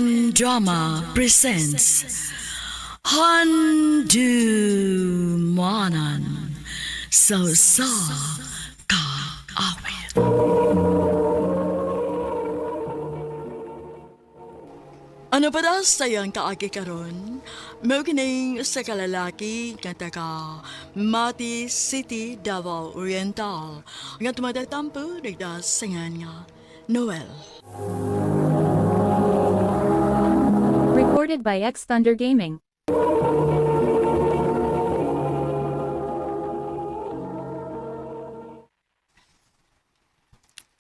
and Drama presents Handumanan sa sa kaawit. Ano pa daw sayang kaagi karon? Mao kining sa kalalaki nga taga Mati City, Davao Oriental. Nga tumatatampo nagdasingan nga Noel. Recorded by X Thunder Gaming.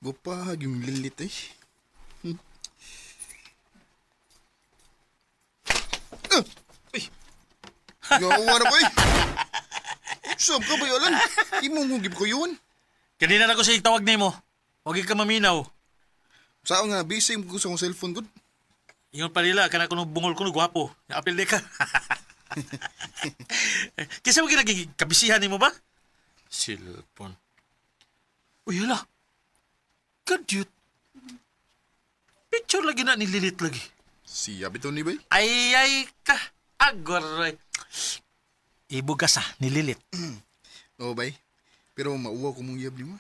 Gupahag yung lilit eh. Hmm. Ah! Ay! Yawa na ko eh! Saan ka ba yalan? Imong hugib ko yun. Kanina na ko sa tawag nimo. Huwag ka maminaw. Saan nga, busy mo ko sa akong cellphone ko. Ingon pa nila, kana kuno bungol kuno gwapo. Apil di ka. Kisa mo ginaging kabisihan nimo ba? Silpon. Uy, hala. Kadyot. Picture lagi na ni Lilith lagi. Siya bitaw ni bay? Ay, ay ka. Agoray. Ibugas ah, ni Lilith. Oo bay. Pero mauwaw ko mong yab nimo.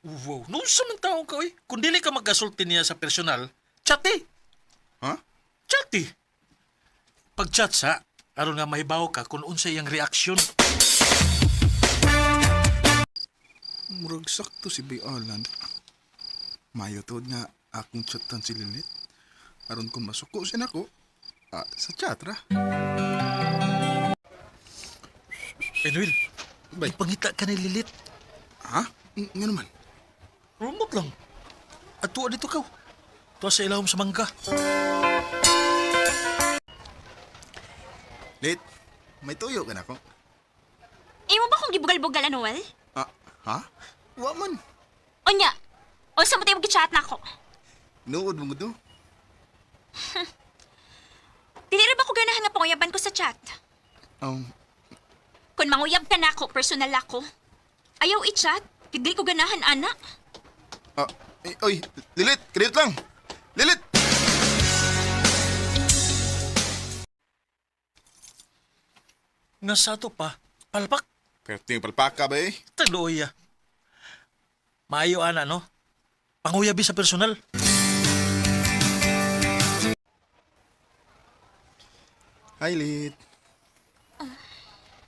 Wow, nung sa man taong ka, oy. Kung dili ka magkasulti niya sa personal, chat eh. Ha? Chat eh. Pag-chat sa, aron nga mahibaw ka kung unsa iyang reaksyon. Murag sakto si Bay Alan. Mayo tuod nga akong chatan si Lilith. Aron kung masuko siya nako, ah, sa chat ra. Enwil, Bay. pangita ka ni Lilith. Ha? Nga naman. Rumot lang. At tuwa dito ka. Tuwa sa ilawom sa mangga. Lit, may tuyo ka na ko. Imo ba kong gibugal-bugal, Noel? Ah, ha? Wa man. Unya, unsa mo tayo mag-chat na ako? Nood mo to. Dili ra ba ko ganahan nga panguyaban ko sa chat? Kung manguyab ka na ako, personal ako. Ayaw i-chat, kay dili ko ganahan, ana. Ah, ay, oy, Lilith, kredit lang. Lilith! Nga sa ato pa, palpak. Perting palpaka ba eh? Tagluoy ah. Maayo ana, no? Panguyabi sa personal. Hi, Lit.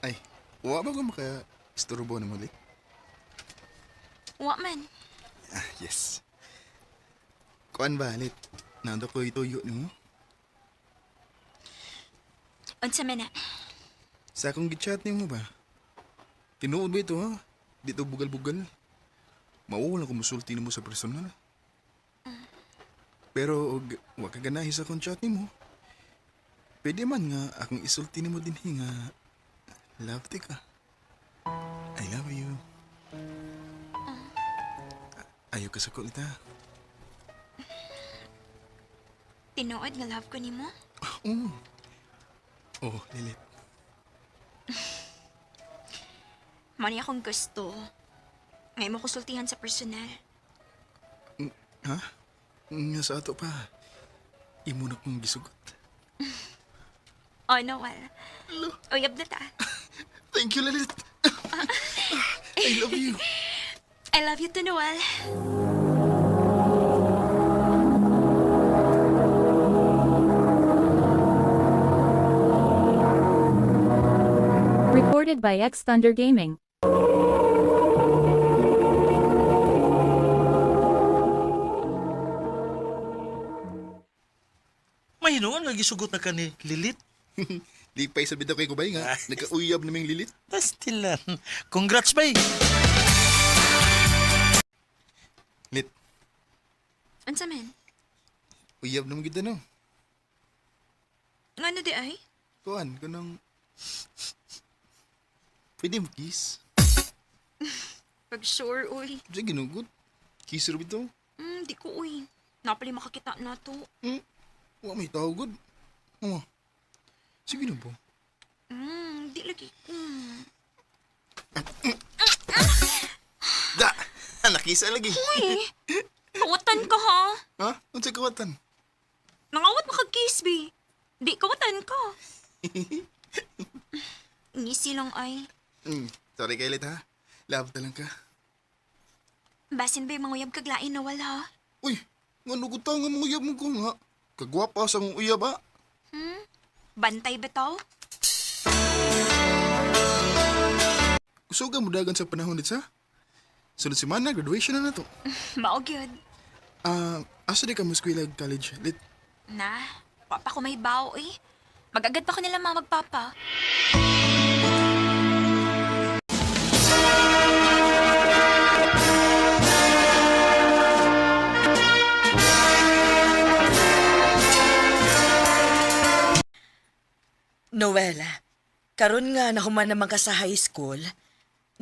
Ay, wa ba ko maka isturbo na mo, Lit? Wa man. Ah, yes. Kuan ba, Lit? Nando ko ituyo nimo. Unsa man na? Sa akong gichat nimo ba? Tinuod ba ito, ha? Dito bugal-bugal. Mauwala ko musulti nimo sa personal. Pero og wa ka ganahi sa akong chat nimo. Pwede man nga akong isulti nimo dinhi nga love ti ka. I love you. Ayaw ka sa kulit ha. Tinuod nga love ko nimo? Oo. Oh, Lilith. Mao ni akong gusto. Ngay mo konsultihan sa personal. Ha? Nga sa ato pa. Imo na kong gisugot. Oh, Noel. Uyab na ta. Thank you, Lilith. I love you. I love you too, Noel. Recorded by X Thunder Gaming. Mahinuon nga gisugot na ka ni Lilith. Lipay sa bitaw kay Kubay nga. Nagkauyab naming Lilith. Pastilan. Congrats, bay. Lit, Unsa man? uyab naman kita no. Ngano di ay? Kuan, kunong... Pwede mo kiss? Pag sure, uy. Diyan ginugot. Kiss ro bitaw. Di ko, uy. Napali makakita na to. Hmm? Wa may tao gud. Oo. Sige na po. Di lagi ko. Da! Nakisa lagi. Uy! Kawatan ka, ha? Ha? Unsay kawatan? Mangawat mo kag kiss, bi. Di kawatan ka. Ngisi lang ay. Sorry kay Lit ha. Love ta lang ka. Basin ba yung manguyab kaglain Noel ha? Uy, ngano ko ta nga mga uyab mo ko nga. Kagwapa sa mong uyab ha. Bantay ba tao? Kusuga mo dagan sa panahon dit sa. Sunod semana, graduation na na to. Mao gyud. Ah, asa di ka mo eskwela college, Lit? Na, wa pa ko may bao eh. Mag-agad pa ko nila mama magpapa. Noela, karon nga nahuman naman ka sa high school,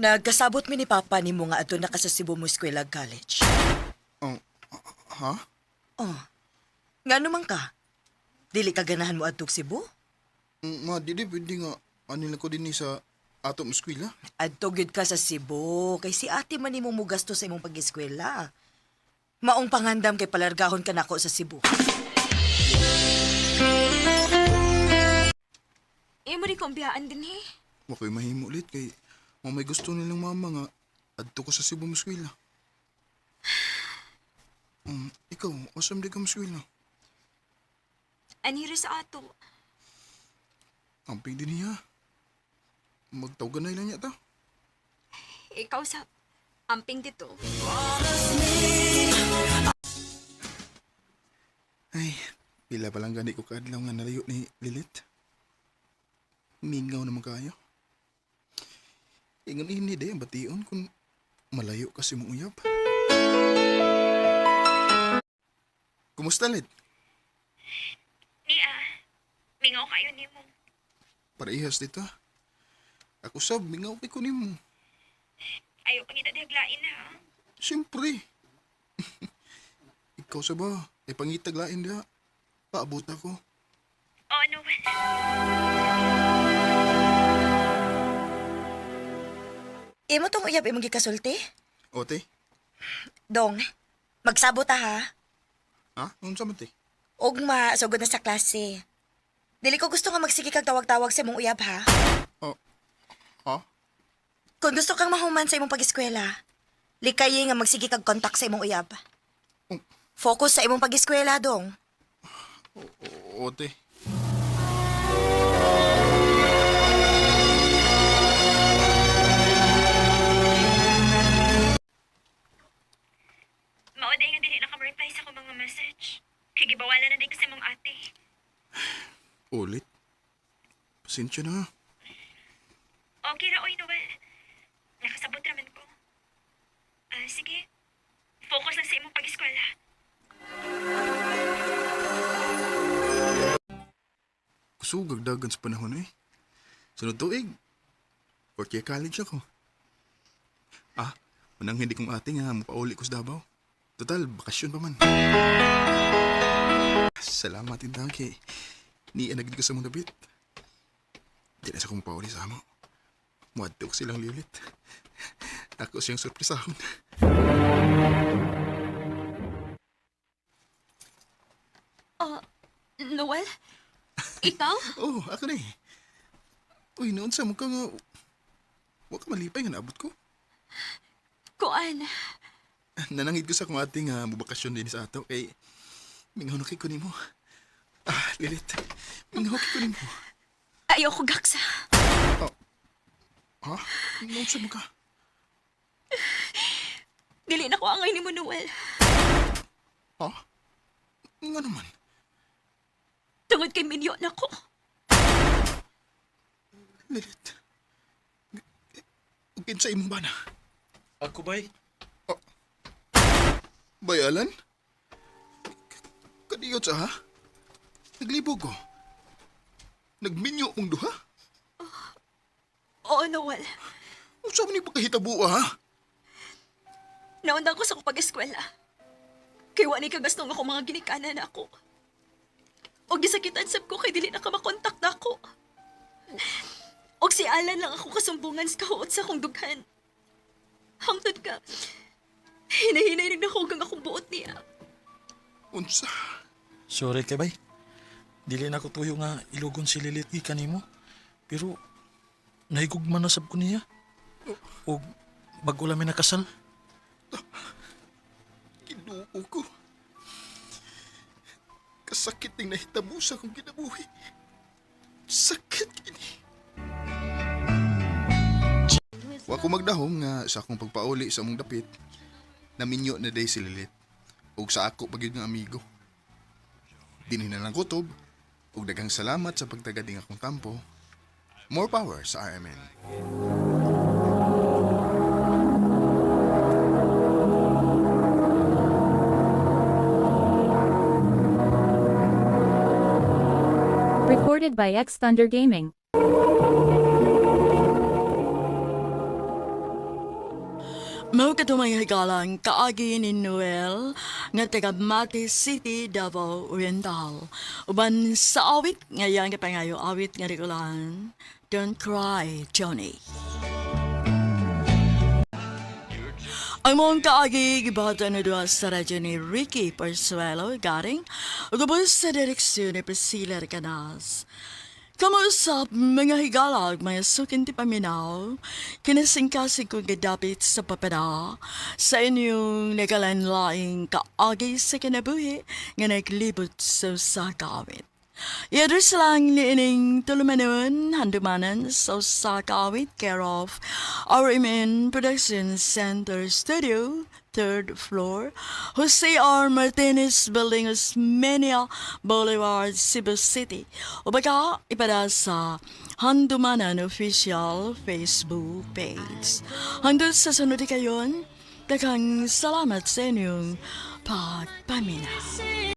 nagkasabot mi ni Papa nimo nga adto na ka sa Cebu mo eskwela college. Oh, ha? Oh. Ngano man ka? Dili ka ganahan mo adtog Cebu? Ma, di di pwede nga ano lang ko din ni sa ato mo eskwela. Adto gyud ka sa Cebu kay si ate man nimo mugasto sa imong pag-eskwela. Maong pangandam kay palargahon ka nako sa Cebu. Imo rin kong biyaan din eh. Wa ko'y mahimo ulit kay mo may gusto nilang mama nga adto ko sa Cebu mo eskwela. Ikaw, asam di ka mo eskwela? Anhiro sa ato. Amping din niya. Magtawagan na ilan niya ta. Ikaw sa amping dito. Ay, pila pa lang gani ko kaadlaw nga nalayo ni Lilith. Mingaw naman kayo. Ingon ini day ang bation kung malayo kasi mong uyab. Kumusta, Lit? Nia, mingaw kayo nimo. Parehas dito. Ako sab, mingaw kay ko nimo. Ayaw pangita dihaglain ha. Siyempre. Ikaw sa ba? Ay pangitag lain diha. Paabot ako. Oh, Noel. Imo tong uyab imong gikasulti? Ote? Dong, magsabot ta ha. Ha? Unsa man te? Ugma, sugod na sa klase. Dili ko gusto nga magsige kag tawag-tawag sa imong uyab ha. Oh. Ha? Kung gusto kang mahuman sa imong pag-eskwela, likayi nga magsige kag kontak sa imong uyab. Oh. Focus sa imong pag-eskwela, dong. Ote. Mao day nga dili na ka reply sa akong mga message. Kay gibawala na din kasi mong ate. Ulit. Pasensya na. Okay ra oy Noel. Nakasabot raman ko. Ah, sige. Focus lang sa imong pag-eskwela. Kusugag dagan sa panahon eh. Sunod tuig. Fourth year college ako. Ah, manang hindi kong ate nga mapauli ko sa Davao. Total, bakasyon pa man. Salamat din kay ni anagid ko sa mong dabit. Di na sa kong mapauli sa amo. Muadto ko silang liulit. Ako siyang surpresahon. Noel? Ikaw? Oh, ako na eh. Uy, noon sa mukha nga... Huwag ka malipay nga naabot ko. Kuan. Nanangid ko sa akong ating mubakasyon din sa ato kay mingaw na kay ko nimo. Ah, Lilith. Mingaw kay ko nimo. Ayoko gaksa. Ha? Noon sa mukha. Dili na ko angay ni mo, Noel. Ha? Nga naman. Tungod kay minyo na ko. Lilith. Ug kinsa imong bana? Ako bay? Bayalan? Kadiyot sa ha? Naglibog ko. Nagminyo mong duha? Oo, Noel. Unsa man ni pagkahitabo ha? Naundang ko sa pag-eskwela. Kay wa ni kagastong ako mga ginikanan ako. Og gisakitan sab ko kay dili na ka makontak na ako. Og si Alan lang ako kasumbungan sa kahuot sa akong dughan. Hangtod ka, hinahinay rin ako hanggang akong buot niya. Unsa? Sorry kay bay. Dili na ko tuyo nga ilugon si Lilith gikan nimo. Pero nahigugma na sab ko niya. Og bago lang mi nakasal. Ginoo ko. Kasakit ning nahitabo sa akong kinabuhi. Sakit kini. Wa ko magdahom nga sa akong pagpauli sa among dapit, naminyo na day si Lilith ug sa ako pa gyud nga amigo. Dinhi na lang kutob ug daghang salamat sa pagtagad ning akong tampo. More power sa RMN. Recorded by X Thunder Gaming. Mao kadto, mga higalang, kaagi ni Noel nga taga Mati City, Davao Oriental. Uban sa awit nga iyang gipangayo, awit nga rigulan, "Don't Cry, Johnny." Ang mong kaagi gibata na duha sa radyo ni Ricky Parsuelo Garing ug ubos sa direksyon ni Priscilla Recanas. Kamusta, mga higala ug mga suking ti paminaw, kinasingkasing kong gadapit sa papada sa inyong nagalanlaing kaagi sa kinabuhi nga naglibot sa usa ka awit. I-address lang ni ining tulumanon, handumanan sa usa ka awit, care of RMN Production Center Studio, third floor, Jose R. Martinez Building, Osmeña Boulevard, Cebu City. O baka ipada sa Handumanan Official Facebook page. Hanggang sa sunod kayon, daghang salamat sa inyong pagpaminaw.